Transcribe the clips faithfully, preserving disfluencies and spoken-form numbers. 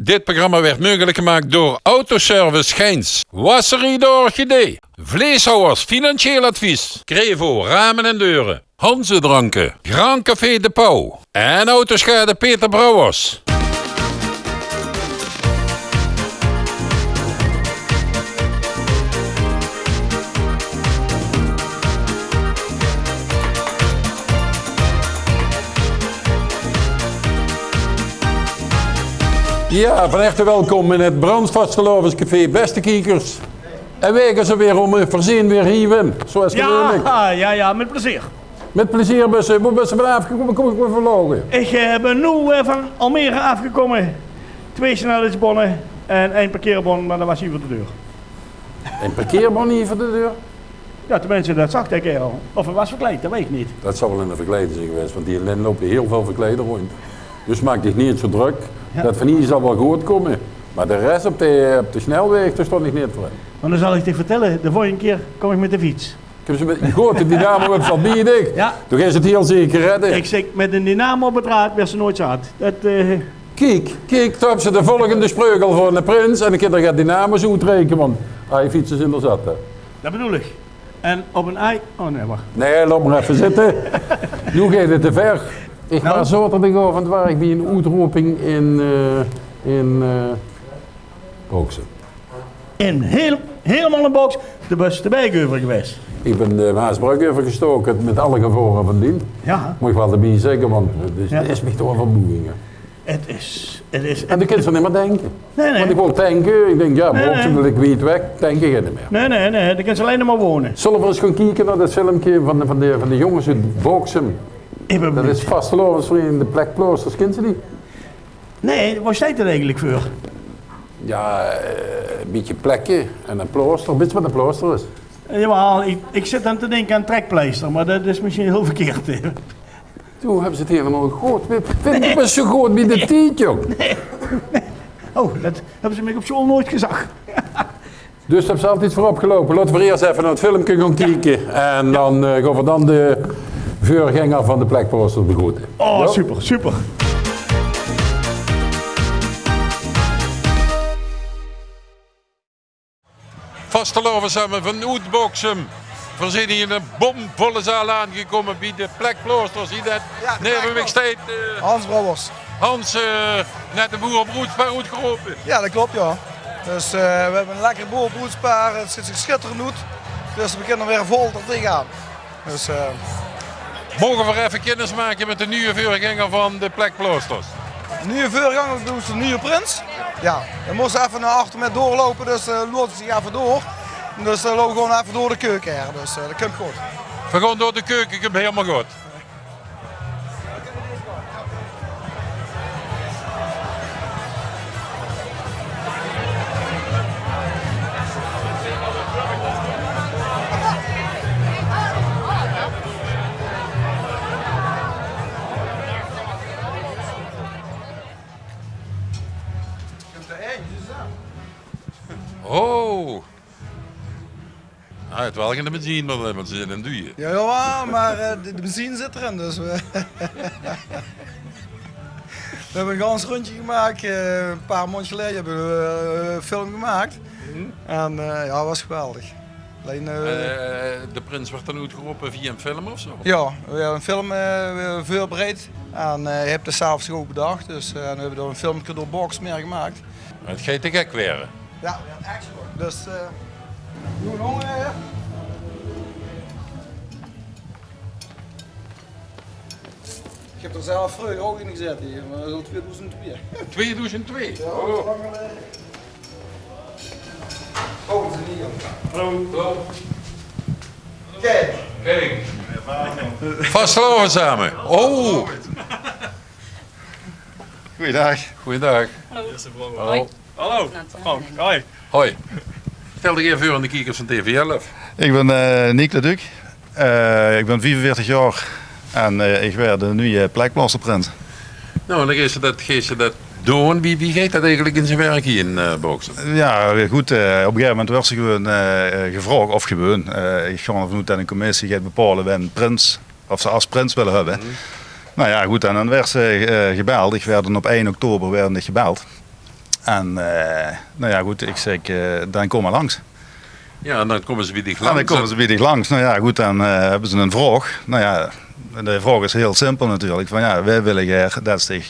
Dit programma werd mogelijk gemaakt door Autoservice Geins, Wasserie de Orchidee, Vleeshouwers Financieel Advies, Crevo Ramen en Deuren, Hanze Dranken, Grand Café De Pauw en Autoschade Peter Brouwers. Jao, van herte welkom in het Brands Vastelaovescafé, beste kiekers. En weej gaon ze weer om, eh, verzeen weer hie, Wim, zoals gewoonlijk. Jao, jao, jao, mit plezeer. Mit plezeer, bès se, boe bès se vanaaf gekómme? Kóm ich effe vloge. Ich, eh, bön noe, eh, van Almere aafgekómme. Twee snelheidsbonne en ein parkeerbon, mer det waas hie veur de deur. Ein parkeerbon hie veur de deur? Jao, tenminste, det zag dae kaerel. Of hae waas verkleid, det weit ich neet. Det zal waal eine verkleide zeen gewaes, want hie loupe hiel väöl verkleide róndj. Dus maak dich neet zo drök. Jao. Det van hie zal waal good kómme. Mer de res op de, op de snelwaeg, dao stóng ich neet veur in. Mer dan zal ich dich vertèlle, de volgende kier kóm ich mit de fiets. Ich höb ze mit, good, de dynamo höbs se al bie dich. Jao. Doe geis 't hiel zeker redde. Ich zèk, mit ein dynamo op 't raad waers se noeits zaat. Det, eh, Kiek, kiek, dao höbs se de volgende spreuk al veur de prins. En ich kin d'r get dynamo's oetreike, want, ah, die fietse zeen d'r zat, hè. Det bedoel ich. En op ein ei-, oh nae, wach. Nae, laot mer effe zitte. Noe geit 't te ver. Ich waas zaoterdigaovend waas ich bie ein oetroping in, eh, in, eh, Boksem. In hiel-, hielemaol in Boksem. De bus de Biek euver gewaes. Ich bön de Maasbrök euvergestoke mit alle gevare van dien. Jao. Mót ich waal d'rbie zègke, want 't is, 't is mich toch waal vermoeiing, hè. 't Is, 't is. En dan kins se neet mieë dinke. Nae, nae. Want ich wól tanke, ich dink, jao, Boksem, det ligk wied weg, tanke geit neet mieë. Nae, nae, nae, dan kins se allein nog mer wone. Zölle v'r ins gaon kieke nao det filmke van de, van de, van de jónges oet Boksem? Det is vastelaovesvereiniging De Plekplaosters, kins se die? Nae, wo steit det eigelik veur? Jao, eh, ein bietje plekke en ein plaoster. Wits se waat ein plaoster is? Eh, jawaal, ich, ich zit dan te dinke aan trekpleister, mer det is mesjien hiel verkeerd, hè. Doe höbs 't hielemaol good. Wim, doe bös zo good bie de tied, jóng. Nae. Oh, det höbbe ze mich op sjool noeits gezag. Dus dao höbs se altied veur opgeloupe. Laote v'r iers effe nao 't filmke gaon kieke. En dan, eh, gaon v'r dan de veurgenger van De Plekplaosters begroete. Oh, super, super. Vastelaovend same vanoet Boksem. V'r zeen hie in ein bomvolle zaal aangekómme bie De Plekplaosters. Hie det, jao, de Plekplaosters. Naeve mich steit, eh, Hans Brouwers. Hans, eh, net ein boerebroedspaar oetgerope. Jao, det klop, jao. Dus, eh, v'r höbbe ein lekker boerebroedspaar. 't Zuut d'r sjitterend oet. Dus v'r kinne weer vol d'r tegenaan. Dus, eh, moge v'r effe kennis make mit de nuje veurgenger van De Plekplaosters? Nuje veurgenger, bedoels se de nuje prins? Jao, dan mós se effe nao achter mit doorloupe, dus, eh, loop ich effe door. Dus dan loupe v'r gewoon effe door de keuke haer, dus, eh, det kump good. V'r gaon door de keuke, kump hielemaol good. Oh. Ah, 't waal gein benzine mieë, want ze zeen aan 't duje. Jao, jao, mer, eh, de, de benzine zit d'rin, dus v'r, v'r höbbe ein gans rundje gemaak. Eh, ein paar maondj geleje höbbe v'r, eh, ein film gemaak. En, eh, jao, waas geweldig. Allein, eh, eh, de prins woort dan oetgerope via ein film of zo? Jao, v'r höbbe ein film, eh, veurbereid. En, eh, hae haet 't zelf ouch bedach. Dus, eh, en v'r höbbe dao ein filmke door Boksem haer gemaak. 't Geit te gek waere. Jao, jao, ech zo. Dus, eh, noe nog, eh, ich höb d'r zelf vreuger ouch in gezaete, hè, mer det is al tweedoezend twee. Tweedoezend twee? Jao, oh. Lang geleje. Oh, det is hie. Hallo. Hallo. Kiek. Kiek. Vastelaovend same. Oh. Goojendaag. Goojendaag. Hallo. Hallo. Hallo. Frank. Hoi. Hoi. Stel dich effe veur aan de kiekers van T V elf. Ich bön, eh, Nick Leduc. Eh, ich bön viefenveertig jaor en, eh, ich waer de nuje Plekplaosterprins. Noe, en dan geis se det, geis se det doon. Wie, wie geit det eigelik in zien werk hie in, eh, Boksem? Jao, good, eh, op ein gegaeve moment woors se gewoon, eh, gevraog, of gewoon, eh, ich gaon d'rvan oet det ein commissie geit bepaole wae prins of ze es prins wille höbbe. Noe jao, good, en dan woors se, eh, gebeld. Ich woort dan op ein oktober woort ich gebeld. En, eh, nou ja, good, ich zèk, eh, dan kóm mer langs. Ja, en dan kómme ze bie dich langs. En dan kómme ze bie dich langs. Nou ja, good, dan, eh, höbbe ze ein vraog. Nou ja, de vraog is hiel simpel natuurlik. Van ja, veer wille gaer det se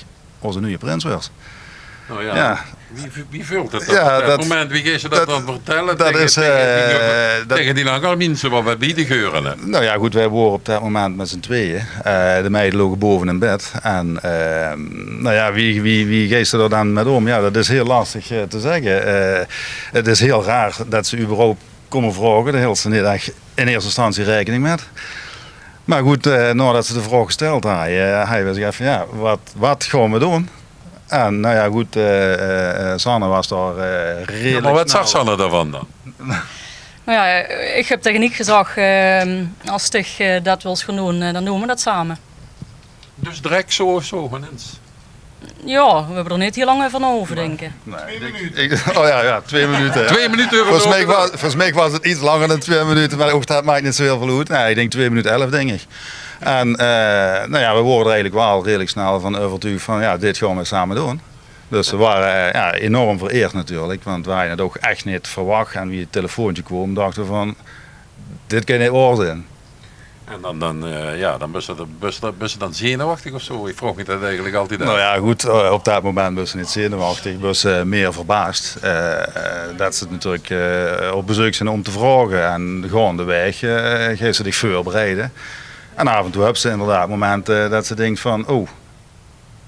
ós nuuje prins wuuers. Nou ja, wie, wie veult det dan op det moment? Wie geis se det dan vertèlle? Det is, eh, taenge die lange minse waat bie dich heure, hè? Nou ja, good, veer wore op det moment mit z'n tweeje. Eh, de meide loge bove in bed. En, eh, nou ja, wie, wie, wie geis se dao dan mit óm? Ja, det is hiel lastig, eh, te zègke. Eh, 't is hiel raar det ze überhaupt kómme vraoge. Dao hilde ze neet ech in eerste instantie raekening mit. Mer good, eh, naodet ze de vraog gestèld hawwe, eh, hawwe ze gezag van: ja, waat, waat gaon v'r doon? En nou ja, good, eh, eh, eh, Sanne waas dao, eh, redelik snel. Ja, mer waat zag Sanne daovan dan? Nou ja, ich höb taenge Niek gezag, eh, es dich, eh, det wils gaon doon, eh, dan doon v'r det same. Dus direk zo, zo, inens? Ja, veer höbbe d'r neet hiel lang euver nao hove dinke. Nee, ich dink, ich, oh ja, ja, twee minute, ja. Twee minute euver nao. Volges mich waas, volges mich waas 't get langer dan twee minute, mer ouch det maak neet zo hiel väöl oet. Nee, ich dink twee minute elf, dink ich. En, eh, nou ja, veer wore d'r eigelik waal redelik snel van euvertuug van, ja, dit gaon veer same doon. Dus veer ware, eh, ja, enorm vereerd natuurlik, want veer hawwe 't ouch ech neet verwach. En wie 't telefoontje kwaam, dachte veer van: dit kan neet waor zeen. En dan, dan, eh, ja, dan bös se, bös se, bös se dan zenuwechtig of zo? Ich vraog mich det eigelik altied aaf. Nou ja, good, eh, op det moment bös se neet zenuwechtig, bös se, eh, mier verbaas. Eh, eh, det se natuurlik, eh, op bezeuk bös óm te vraoge en gaondewaeg, eh, geis se dich veurbereide. En aaf en toe höbs se inderdaad momente det se dinks van: oh,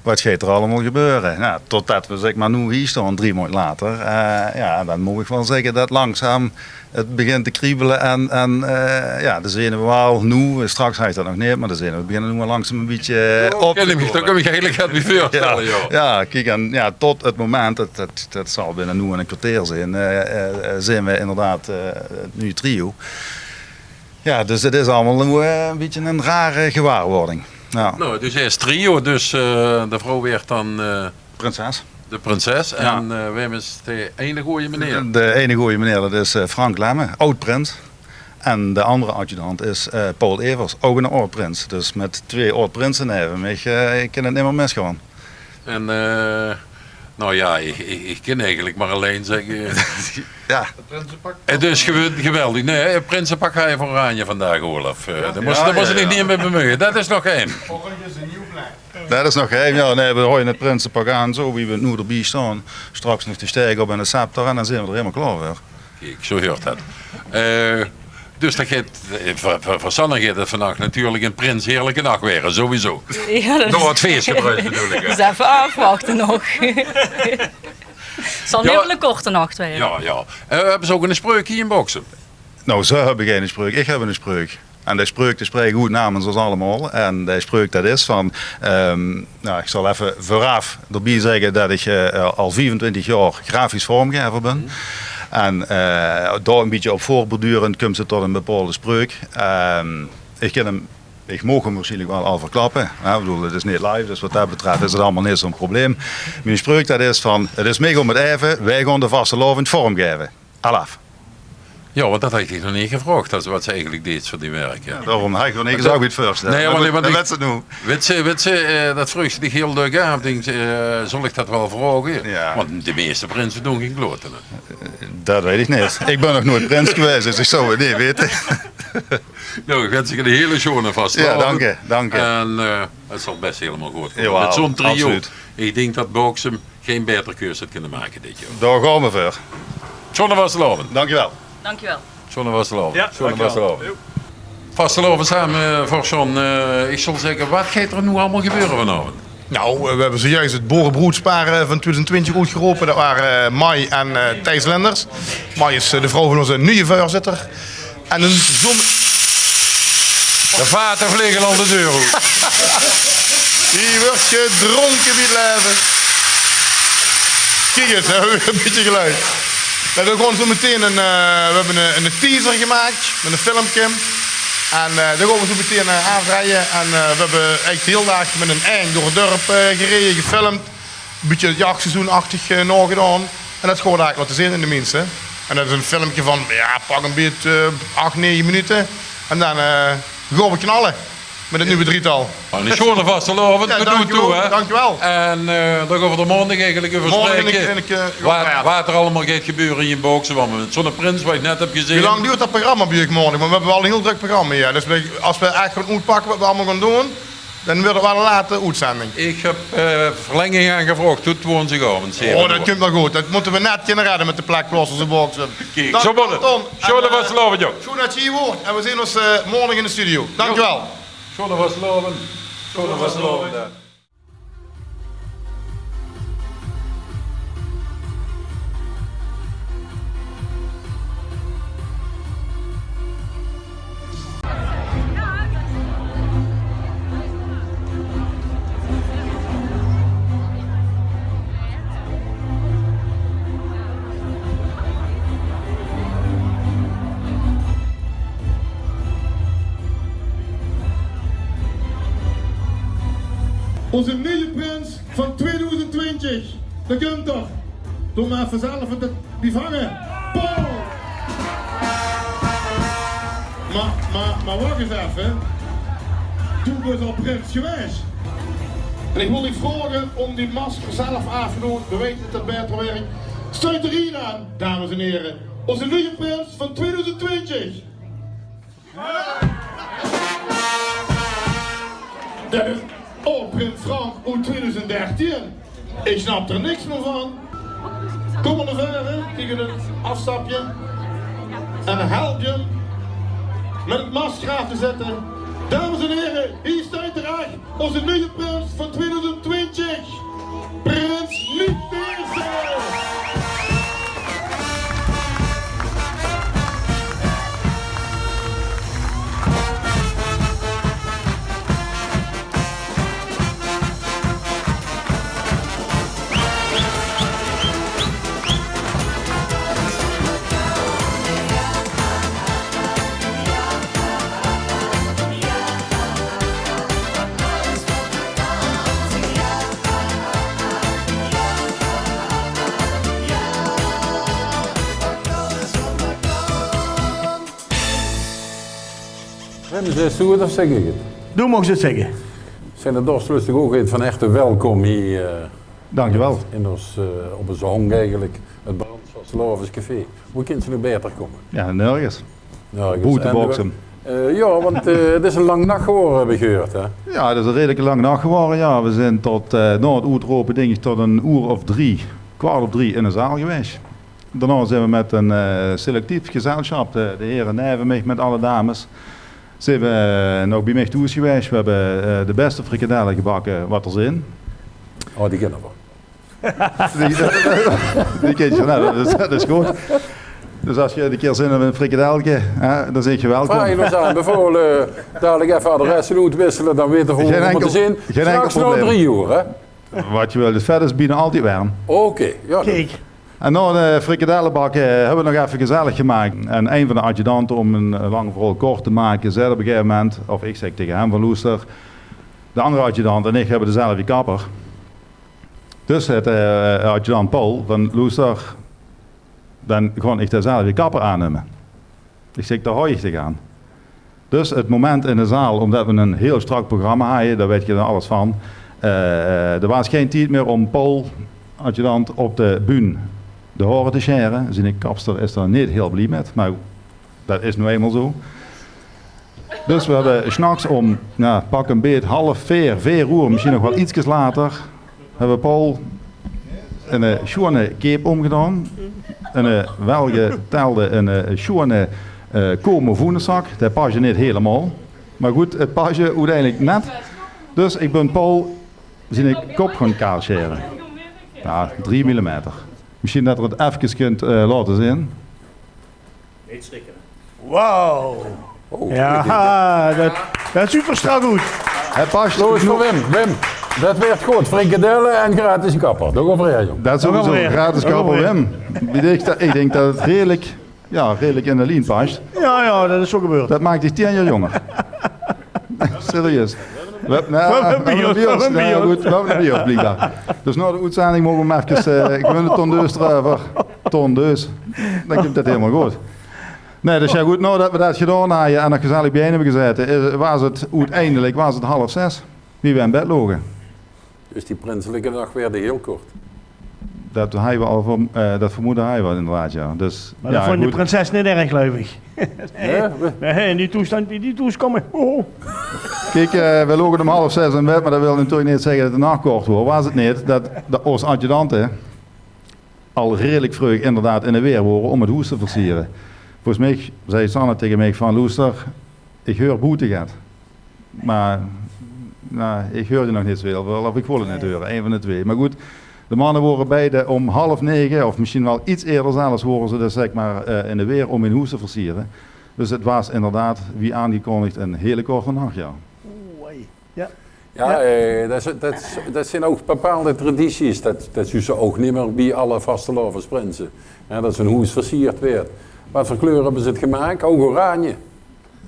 waat geit d'r allemaol gebeure? Nou, totdet v'r, zèk mer, noe hie staon, drie maond later. Eh, ja, dan mót ich waal zègke det langzaam 't begint te kriebele en, en, eh, ja, de zenuwe waal noe, straks hawwe ich det nog neet, mer de zenuwe beginne noe waal langzaam ein bietje, eh, op te kómme. Dao kóm ich eigelik get bie veurstelle, ja. Ja, kiek, en ja, tot 't moment, det, det, det zal binne noe ein kerteer zeen, eh, eh, zeen v'r inderdaad, eh, 't nuuj trio. Ja, dus 't is allemaol noe, eh, ein bietje ein rare gewaarwording. Ja. Nou, dus eers trio, dus, eh, de vrouw waert dan, eh, prinses. De prinses. Ja. En, eh, wae is de eine gooje meneer? De eine gooje meneer, det is, eh, Frank Lemme, aod-prins. En de anger adjudant is, eh, Paul Evers, ouch ein aod-prins. Dus mit twee aod-prinse neve mich, eh, ich kin 't nimmer misgaon. En, eh, nou ja, ich, ich, ich kin eigelik mer allein zègke, ja, 't is gewe-, geweldig. Nee, 't prinsepak haw se veur Oranje vandaag, Olaf. Eh, dao mós se dich neet mie mit bemeuje. Det is nog geheim. Det is nog geheim, ja. Nee, veer hawwe 't prinsepak aan, zo wie v'r noe d'rbie staon. Straks nog de steeg op en de scepter en dan zeen v'r d'r hielemaol klaor veur. Kiek, zo huuert det. Eh, dus det geit, eh, veur, veur, veur Sanne geit 't vannach natuurlik ein prinseerlike nach waere, sowieso. Ja, det is... Door 't fees, bedoel ich, hè. Dus effe aafwachte nog. Zal 'n hiel korte nach waere. Ja, ja. Eh, höbbe ze ouch ein spreuk hie in Bokkum? Nou, ze höbbe gein spreuk. Ich höb ein spreuk. En die spreuk, die spraek ich oet namens ós allemaol. En die spreuk, det is van, ehm, nou, ich zal effe veuraaf d'rbie zègke det ich, eh, al viefentwintig jaor grafisch vormgaever bön. En, eh, dao ein bietje op voortbordurend kums se tot ein bepaolde spreuk. Ehm, ich kin 'm, ich maag 'm waarsjienlik waal al verklappe. Hè, ich bedoel, 't is neet live, dus waat det betröf is 't allemaol neet zo'n probleem. Mien spreuk, det is van: 't is mich óm 't aeve, veer gaon de vastelaovend vormgaeve. Alaaf. Ja, want det haw ich dich nog neet gevraog, det is waat se eigelik deis veur dien werk, hè. Ja, daorum haw ich nog neet gezag wie 't veurstèlt. Nee, mer good, det wèts se noe. Wèts se, wèts se, eh, det vreugs se dich hiel dök aaf, dinks se, eh, zal ich det waal vraoge? Ja. Want de meiste prinse doon gein klote, hè. Eh, det weit ich neet. Ich bön nog noeats prins gewaes, dus ich zou 't neet weite. Nou, ich wins dich ein hiel sjoon vastelaovend. Ja, dank dich, dank dich. En, eh, 't zal bès hielemaol good kómme. Jawaal, absoluut. Mit zo'n trio, ich dink det Bokkum gein baeter keus haw kónne make dit jaor. Dao gaon v'r veur. Sjoon vastelaovend. Dankjewel. Dankjewel. Sjoon vastelaovend. Ja, sjoon vastelaovend. Vastelaovend same, eh, veur Sjoon. Eh, ich zal zègke, waat geit d'r noe allemaol gebeure vanaovend? Nou, eh, we höbbe zojuus 't boerebroedspaar, eh, van twieëdoezend twintig oetgerope. Det ware, eh, Mai en, eh, Thijs Lenders. Mai is, eh, de vrouw van ózze nuuje veurzitter. En ein zon-, de vate vlege al de deur oet. Hie wuuert gedrónke bie 't laeve. Kiek ins, veer höbbe weer ein bietje geluid. Veer gaon zo meteen ein, eh, veer höbbe ein, ein teaser gemaak mit ein filmke. En, eh, dae gaon v'r zo meteen, eh, aafdrejje. En, eh, veer höbbe eigelik de hiel daag mit ein eend door 't dörp, eh, gereje, gefilmp. Bietje 't jachseizoenachtig, eh, naogedaon. En det gaon v'r eigelik laote zeen aan de minse. En det is ein filmke van, ja, pak ein bietje, eh, ach, nege minute. En dan, eh, gaon v'r knalle. Mit 't nuuj drietal. Ein sjoeane vastelaovend. Jao, dankjewel. En, eh, dan gaon v'r d'r maondig eigelik euver spraeke. Waat, waat d'r allemaol geit gebeure in Baoksem. Want mit zoe'n prins, waat ich net höb gezeen. Wie lang doert det programma bie uch maondig? Want v'r höbbe waal ein hiel drök programma hie. Dus v'r, es v'r ech gaon oetpakke waat v'r allemaol gaon doon, dan wuuert 't waal ein late oetzending. Ich höb, eh, verlenging aangevraog tot woonsdigaovend. Oh, det kump waal good. Det mótte v'r net kinne redde mit de plek Plaossers in Baoksem. Kiek, zoe mót 't. Sjoeane vastelaovend, jóng. Sjoen det geer hie waort. En v'r zeen ós, eh, maondig in de studio. Dankjewel. Sjoeane vastelaovend. Sjoeane vastelaovend. Ózze nuje prins van twiedoezend twintjig. Dao kump 'r. Doot mer effe zelf 't bie vange. Paul! Mer, mer, mer wach ins effe. Doe bös al prins gewaes. En ich wil dich vraoge óm die masker zelf aaf te doon. V'r weite det det baeter wirk. Stuit de riel aan, dames en here. Ózze nuje prins van twiedoezend twintjig. Det is aod-prins Frank oet twiedoezend dertien. Ich snap d'r niks mieë van. Kóm mer nao veure, kiek, ein aafstapje. En help 'm mit 't masker aaf te zètte. Dames en here, hie steit 'r ech. Ózze nuje prins van twiedoezend twintjig, prins Michiel Teersen. Wim, zeis doe 't of zèk ich 't? Doe moogs 't zègke. Zeen de Dorstlustige ouch get van herte welkom hie, eh, Dankjewel. In ós, eh, op ós honk eigelik, 't Brandts Vastelaovescafé. Wie kins se noe baeter kómme? Jao, nörges. Nörges. Boete Baoksem. Eh, jao, want, eh, 't is ein lang nach gewore, höb ich gehuurd, hè? Jao, 't is ein redelike lange nach gewore, jao. V'r zeen tot, eh, nao 't oetrope, dink ich, tot ein oer of drie, kwart op drie in de zaal gewaes. Daonao zeen v'r mit ein, eh, selectief gezelsjap, de, de here neve mich mit alle dames, zeen v'r, eh, nog bie mich thoes gewaes. V'r höbbe, eh, de bèste frikadelle gebakke waat d'r zeen. Oh, die kinne v'r. Die, die kins se, noe, det is, det is good. Dus es se ein kier zin höbs in ein frikadelke, hè, dan zeet se welkom. Vraog ós aan, bieveurbeeld, eh, dalik effe adresse oetwissele, dan weite v'r ow te zeen. Gein enkel probleem. Straks nao drie oer, hè? Waat se wils, 't vet is bienao altied werm. Oké, jao. Kiek. En nao de frikadelle bakke höbbe v'r nog effe gezellig gemaak. En ein van de adjudante, óm ein, eh, lang verhaol kort te make, zag op ein gegaeve moment, of ich zèk taenge häöm van: "Loester, de anger adjudant en ich höbbe dezelfde kapper." Dus zag, eh, adjudant Paul van: "Loester, dan gaon ich dezelfde kapper aannumme." Ich zèk: "Dao haoj ich dich aan." Dus 't moment in de zaal, ómdet v'r ein hiel strak programma hawwe, dao wèt geer dan alles van. Eh, d'r waas gein tied mieë óm Paul, adjudant, op de bühne de haore te sjaere. Ziene kapster is dao neet hiel blie mit, mer det is noe einmaol zoe. Dus v'r höbbe 's nachs óm, jao, pak 'n beet half veer, veer oer, mesjien nog waal ietskes later, höbbe v'r Paul ein, eh, sjoeane cape ómgedaon. Ein, eh, welgetèlde, ein, eh, sjoeane, eh, komovoenezak. Dae pasde neet hielemaol. Mer good, 't pasde oeteindelik net. Dus ich bön Paul ziene kop gaon kaal sjaere. Jao, drie millimeter. Mesjien det geer 't efkes kint, eh, laote zeen. Neet sjrikke. Wauw. Oh, jao, det, det zuut d'r sjtrak oet. 't Pas good. Wim, Wim, det weurt good. Frikadelle en gratis kapper. Dao gaon v'r haer, jóng. Det is sowieso. Gratis kapper, Wim. Wie dink ich det, ich dink det 't redelik, jao, redelik in de lien pas. Jao, jao, det is zoe gebeurd. Det maak dich tieën jaor jónger. Serieus. V'r höbbe, noe, v'r höbbe ein bios. Jao, good, v'r höbbe ein bios, bliekbaar. Dus nao de oetzending moge v'r 'm efkes, eh, ich win de tondeus d'reuver. Tondeus. Dan kump det hielemaol good. Nae, dus jao good, naodet we det gedaon hawwe en nog gezellig biejein höbbe gezaete, is, waas 't oeteindelik waas 't half zes wie we in bed loge. Dus die prinselike nach waerde hiel kort. Det hawwe we al ver-, eh, det vermoede hawwe we inderdaad, jao. Dus, Mer det jao, vónj de good. Prinses neet erg, geluif ich. Hè? Nae, in die toesjtandj, die, die toesjtandj. Oh. Kiek, eh, we loge óm half zes in bed, mer det wil natuurlik neet zègke det de nach kort woor. Waas 't neet det, det ós adjudante al redelik vreug inderdaad in de weer wore óm 't hoes te versiere. Volges mich zag Sanne taenge mich van: "Loester, ich heur boete get." Mer, nou, ich heurde nog neet zoväöl, of ich wól 't neet heure, ein van de twee. Mer good, de manne wore beide óm half nege, of mesjien waal get ieërder zelfs, wore ze dus, zègk mer, eh, in de weer óm hun hoes te versiere. Dus 't waas inderdaad, wie aangekondig, ein hiel korte nach, jao. Oei. Jao. Jao, eh, det is, det is, det zeen ouch bepaalde tradities. Det, det zuus se ouch nimmer bie alle vastelaovesprinse. Jao, det zoe'n hoes versierd weurt. Waat veur kleure höbbe ze 't gemaak? Ouch oranje?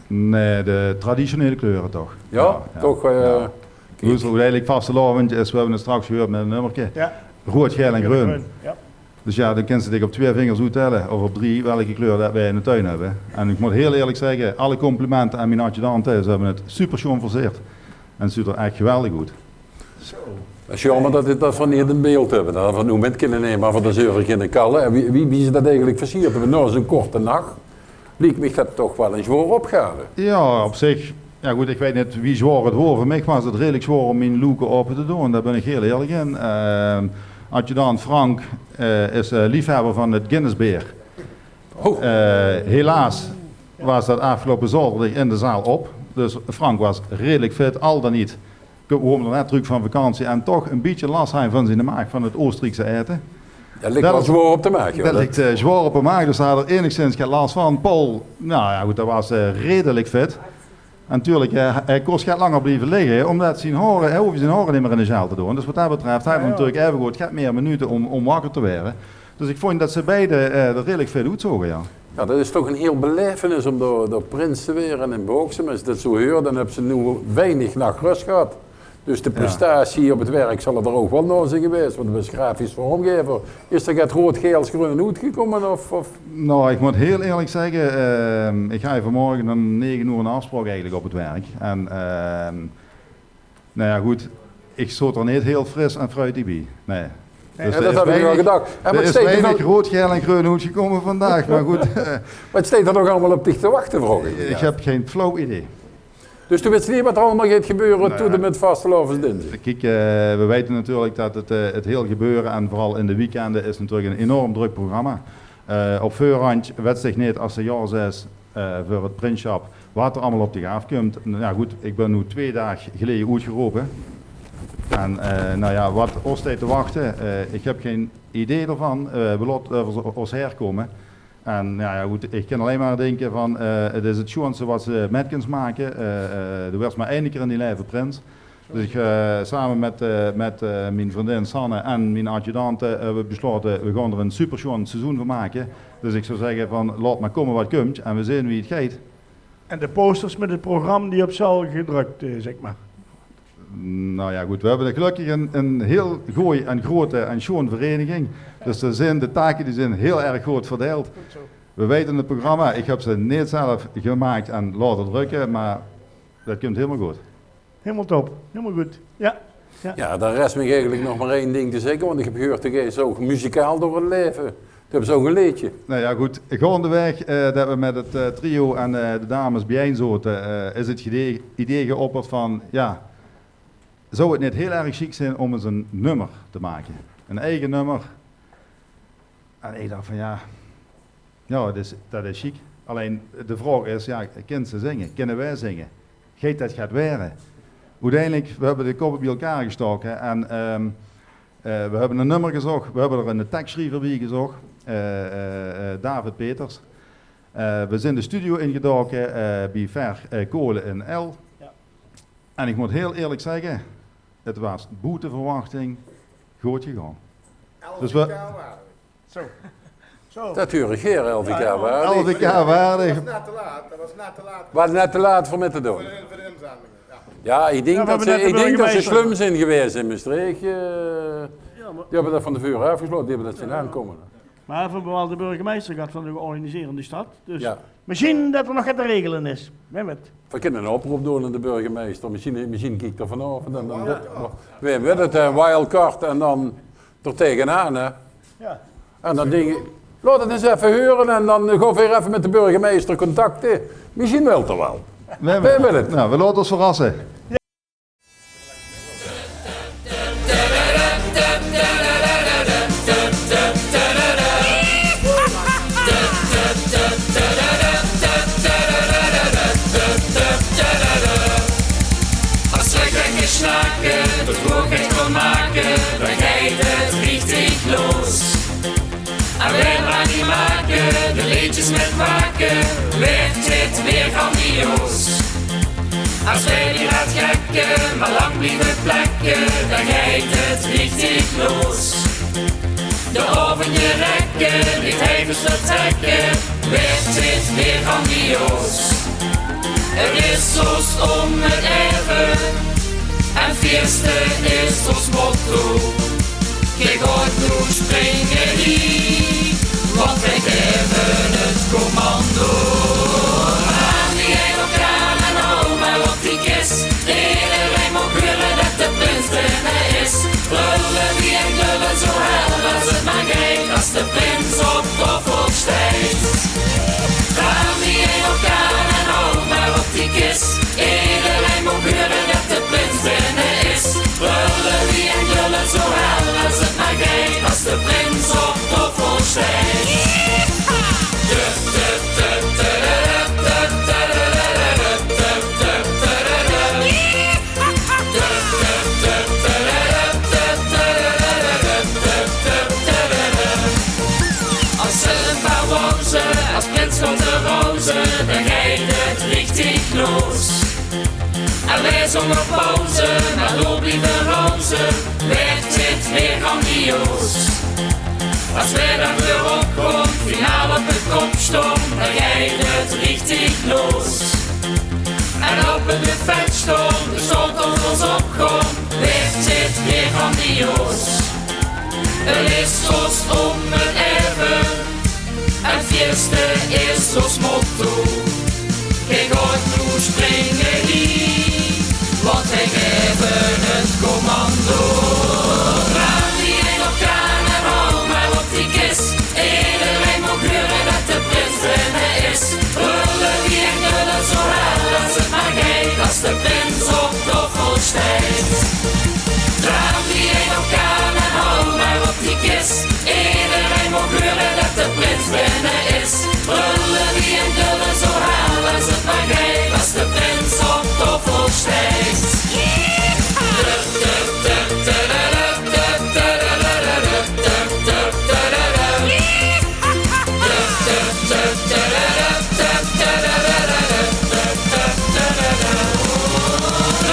Nae, de traditionele kleure toch. Jao, toch, eh, jao. Kiek. Hoes, oeteindelik vastelaovend is, we höbbe 't straks gehuurd mit ein nummerke. Jao. Roead, gael en greun. Jao. Dus jao, dan kins se dich op twee vingers oettèlle, of op drie, welke kleur det weej in de tuin höbbe. En ich mót hiel ierlik zègke, alle complimente aan mien adjudante, ze höbbe 't super sjoon verzeerd. En 't zuut d'r ech geweldig oet. Zo. 't Is jaomer det, det v'r neet in beeld höbbe, det v'r 't noe mit kinne numme, mer veur de zeuver kinne kalle. En wie, wie, wie ze det eigelik verzeerd höbbe, nao zoe'n korte nach, liek mich det toch waal ein zwaor opgave. Jao, op zich. Jao, good, ich weit neet wie zwaor 't woor. Veur mich waas 't redelik zwaor óm mien loeke aope te doon. Dao bön ich hiel ierlik in. Ehm, adjudant Frank, eh, is, eh, liefhebber van 't Guinness-beer. Oh. Eh, helaas waas det aafgeloupe zaoterdig in de zaal op. Dus Frank waas redelik fit, al dan neet. Kwaam d'r net trök van vakantie en toch ein bietje las haaj van zien maag van 't Oosteriekse aete. Det lik waal zwaor op de maag, jao. Det lik, eh, zwaor op de maag, dus dao haaj d'r enigszins gein las van. Paul, nou jao, good, dae waas, eh, redelik fit. En natuurlik, eh, hae kós get langer blieve ligke, ómdet zien haore, hae hoofde zien haore neet mier in de gel te doon. Dus waat det betröf, haaj d'r natuurlik aeve good get mier minute óm, óm wakker te waere. Dus ich vónj det ze beide, eh, d'r redelik fit oetzoge, jao. Jao, det is toch ein hiel belaevenis óm dao, dao prins te waere in Baoksem. Es ich det zo heur, dan höbs se noe weinig nach rös gehad. Dus de prestatie op 't werk zal d'r ouch waal nao zeen gewaes, want de bös grafisch vormgaever. Is d'r get roead, gaels, greun oetgekómme, of, of? Nou, ich mót hiel ierlik zègke, ehm, ich haaj vanmorge óm nege oer ein aafspraok eigelik op 't werk. En, ehm, nou jao, good, ich zoot d'r neet hiel fris en fruitig bie. Nae. Nae, dus det höb ich waal gedach. D'r is weinig roead, gael en greun oetgekómme vandaag, mer good. Waat steit d'r nog allemaol op dich te wachte, vraog ich mich aaf. Ich höb gein flauw idee. Dus doe weits neet waat d'r allemaol geit gebeure tot en mit vastelaovesdinsdig. Kiek, eh, we weite natuurlik det 't, eh, 't hiel gebeure en veural in de weekende is natuurlik ein enorm drök programma. Eh, op veurhandj wèts se neet, es se jao zaes, eh, veur 't prinssjap, waat d'r allemaol op dich aafkump. Nou jao, good, ich bön noe twee daag geleje oetgerope. En, eh, nou jao, waat ós steit te wachte, eh, ich höb gein idee d'rvan. Eh, we laote 't euver ós haer kómme. En jao, jao, good, ich kin allein mer dinke van, eh, 't is 't sjoonste waat se mit kins make. Eh, eh, doe waers mer eine kier in dien laeve prins. Dus ich, eh, same mit, eh, mit, eh, mien vriendin Sanne en mien adjudante, eh, höbbe we beslaote, we gaon d'r ein supersjoon seizoen van make. Dus ich zou zègke van, laot mer kómme waat kump en we zeen wie 't geit. En de posters mit 't program die op zal gedrök, eh, zègk mer. Nou jao, good, we höbbe gelökkig ein, ein hiel gooj en groeate en sjoon vereiniging. Dus d'r zeen, de take die zeen hiel erg good verdeild. Good zo. We weite 't programma, ich höb ze neet zelf gemaak en laote drökke, mer det kump hielemaol good. Hielemaol top, hielemaol good. Jao. Jao, dan rest mich eigelik nog mer ein ding te zègke, want ich höb gehuurd, doe geis ouch muzikaal door 't laeve. Doe höbs ouch ein leedje. Nou jao, good. Gaondewaeg, eh, det we mit 't, eh, trio en, eh, de dames biejein zote, eh, is 't idee, idee geopperd van, jao, zou 't neet hiel erg sjiek zeen óm ins ein nummer te make? Ein eige nummer. En ich dach van, jao, jao, det is, det is sjiek. Allein de vraog is, jao, kins se zinge? Kinne wae zinge? Geit det get waere? Oeteindelik, we höbbe de kóppe bie-ein gestaoke en, ehm, eh, we höbbe ein nummer gezóch. We höbbe d'r eine tekssjriever bie gezóch, eh, eh, eh, David Peters. Eh, we zeen de studio ingedaoke, eh, bie Ver, eh, Kolen in El. Jao. En ich mót hiel ierlik zègke, 't waas boete verwachting good gegaon. Dus we Zo. Zo. Det huur ich gaer, L V K waardig. L V K waardig. Det waas net te laat. Det waas net te laat. Waas net te laat veur mit te doon. Veur de, veur de inzamelinge, jao. Jao, ich dink det ze, ich dink det ze slum zeen gewaes in Mestreech. Eh, die höbbe det van te veure aafgesjlaote, die höbbe det zeen aankómme. Mer veer höbbe waal de burgemeister gehad van de georganiseerde stad. Dus mesjien det d'r nog get te regele is. Wae weit. Veer kinne 'nen oproop doon aan de burgemeister. Mesjien, mesjien kiek 'r vanaovend en dan, wae weit 't, hè, wildcard en dan d'r tegenaan, hè. En dan dink ich, laot 't ins effe heure en dan gaon veer effe mit de burgemeister contacte. Mesjien wilt 'r waal. Wae weit 't. Nou, veer laote ós verrasse. As v'r lekker snacke, de kroeg geit oetmake, dan geit 't richtig los. En wae d'r aan die make, de leedjes mit make, waert 't weer grandioos. As wae die laot gekke, mer lang blieve plekke, dan geit 't richtig los. De aovendj rekke, neet heives vertrekke, waert 't weer grandioos. 't Is ós óm 't aeve, en fieëste is ós motto. Geer gaot noe springe hie, want veer gaeve 't commando. Aan die ein orkaan en hou mer op die kis. Ederein maag hure det de prins binne is. Brölle wie ein dulle, zo hel es 't mer geit. As de prins op taofel steit. Aan die ein orkaan en hou mer op die kis. Ederein maag hure det de prins binne is. Brölle wie ein dulle, zo hel es 't mer geit. As de prins op taofel steit. As ze ein paar roze, as prins kómme roze, dan geit 't richtig los. En wae zónger pauze, mer door blieve roze, waert 't weer grandioos. As wae dan weer opkómme, finaal op de kop stómme, dan geit 't richtig los. En op 't buffet stómme, de stólt op ós opkómme, waert 't weer grandioos. 't Is ós óm 't aeve, en fieëste is ós motto. Geer gaot noe springe hie, want veer gaeve 't commando. Aan die ein orkaan en hou mer op die kis. Ederein maag hure det de prins binne is. Brölle wie ein dulle, zo hel es 't mer geit. As de prins op taofel steit. Aan die ein orkaan en hou mer op die kis. Ederein maag hure det de prins binne is. Brölle wie ein dulle, zo hel es 't mer geit. As de prins op taofel steit.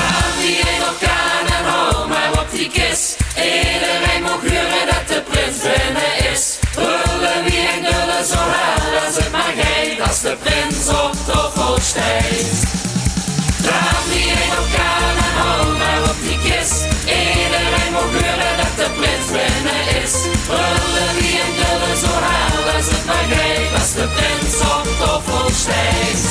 Aan die ein orkaan en hou mer op die kis. Ederein maag hure det de prins binne is. Brölle wie ein dulle, zo hel es 't mer geit. As de prins op taofel steit. Aan die ein orkaan en hou mer op die kis. Ederein maag hure det de prins binne is. Brölle wie ein dulle, zo hel es 't mer geit. As de prins op taofel steit.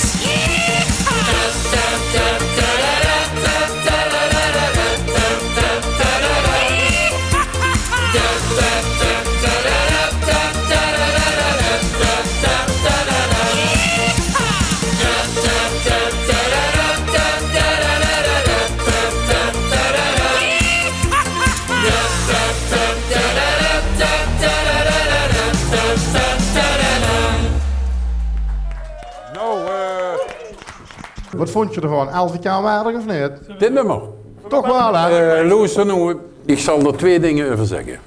Nou, eh, waat vónj geer d'rvan? Elf K waardig of neet? Dit nummer? Toch waal, hè? Eh, loester noe, ich zal d'r twee dinger euver zègke.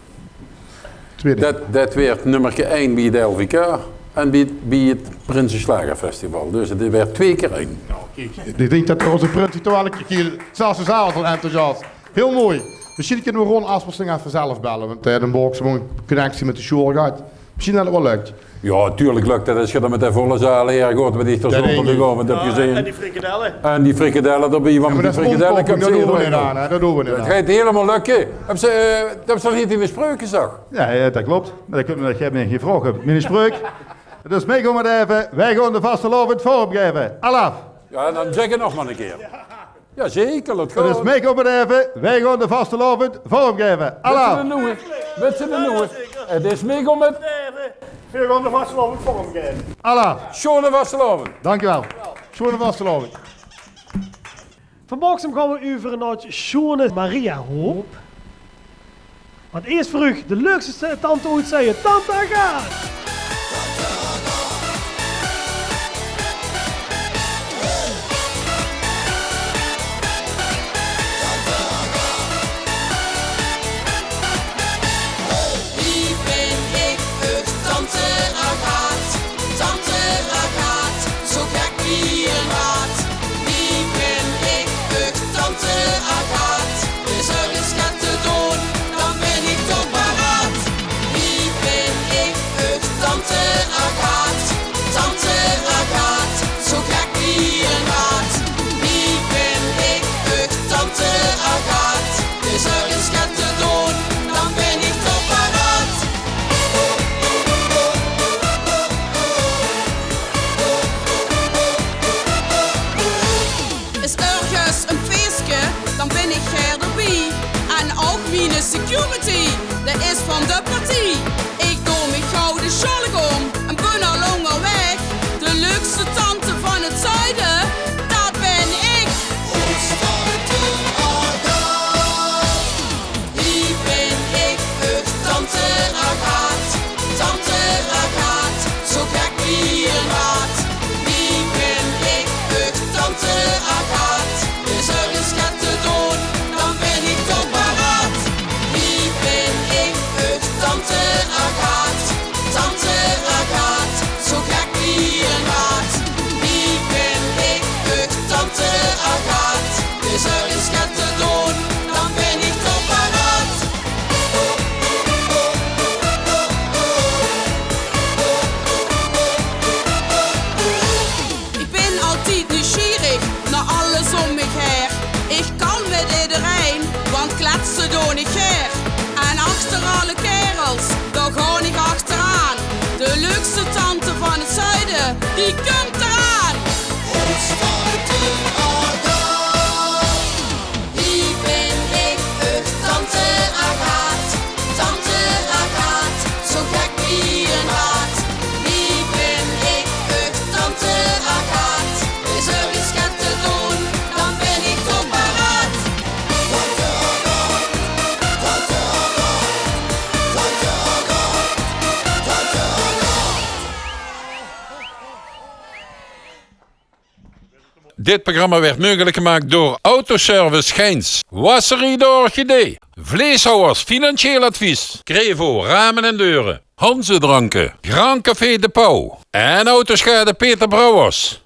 Twee dinger. Det, det waert nummerke ein bie 't L V K en bie, bie 't Prinseslagerfestival. Dus 't waert twee kier ein. Ich dink det ózze prins toch waal ein kier zelfs zelf al enthousiast. Hiel mooi. Mesjien kinne v'r Ron Aspers nog effe zelf belle, want, eh, dae haet 'n connectie mit de Sjoerd gehad. Mesjiens det 't waal lök. Jao, natuurlik lök det es se dan mit de volle zaal hie gaos, waat ich d'r zaoterdigaovend höb gezeen. En die frikandelle. En die frikandelle d'rbie, want mit die frikandelle kóms se d'r aan, hè. Det doon v'r neet. 't Geit hielemaol lökke. Höbs se, eh, höbs se neet in de spreuk gezag? Jao, jao, det klop. Det kump, det höb ich neet gevraog. Mien spreuk. Dus mich óm 't effe, veer gaon de vastelaovend vormgaeve. Alaaf. Jao, dan zèk 't nog mer ein kier. Jao, zeker, det geit. 't Is mich óm 't effe, veer gaon de vastelaovend vormgaeve. Alaaf. Wils se 't noe? Wils se 't noe? 't Is mich óm 't... Veer gaon de vastelaovend vormgaeve. Alaaf. Sjoeane vastelaovend. Dankjewel. Sjoeane vastelaovend. Van Boksem gaon v'r euver nao 't sjoeane Mariahoop. Want ieës veur uch de leukste tante oets, Tante Agathe. Hie bin ich, uch tante Agathe. Tante Agathe, zo gek wie ein haat. Hie bin ich, uch tante Agathe. Is d'r ins get te doon, dan bin ich toch paraat. Hie bin ich, uch tante Agathe. Tante Agathe, zo gek wie ein haat. Hie bin ich, uch tante Agathe. Is d'r ins get te doon, dan bin ich toch paraat. Is örges ein feeske, dan bin ich gaer d'rbie. En ouch miene security, dae is van de partie. Ich doon mich gauw de sjaol óm en bin al óngerwaeg. De leukste tante van 't zuide, det bin ich. Hie bin ich, uch tante Agathe. Tante Agathe, zo gek wie ein haat. Hie bin ich, uch tante Agathe. Is d'r ins get te doon, dan bin ich toch paraat. Hie bin ich, uch tante Agathe. Tante Agathe, zo gek wie ein haat. Hie bin ich, uch tante Agathe. Is d'r ins get te doon, dan bin ich toch paraat. Ich bin altied nuujsjierig nao alles óm mich haer. Ich kan mit ederein, want kletse doon ich gaer. En achter alle kaerels, dao gaon ich achteraan. De leukste tante van 't zuide, die kump d'raan. Hie bin ich, uch tante Agathe. Tante Agathe, zo gek wie ein haat. Hie bin ich, uch tante Agathe. Is d'r ins get te doon, dan bin ich toch paraat. Dit programma werd meugelik gemaak door Autoservice Geins, Wasserie de Orchidee, Vleeshouwers Financieel Advies, Crevo Ramen en Deuren, Hanze Dranken, Grand Café De Pauw en Autoschade Peter Brouwers.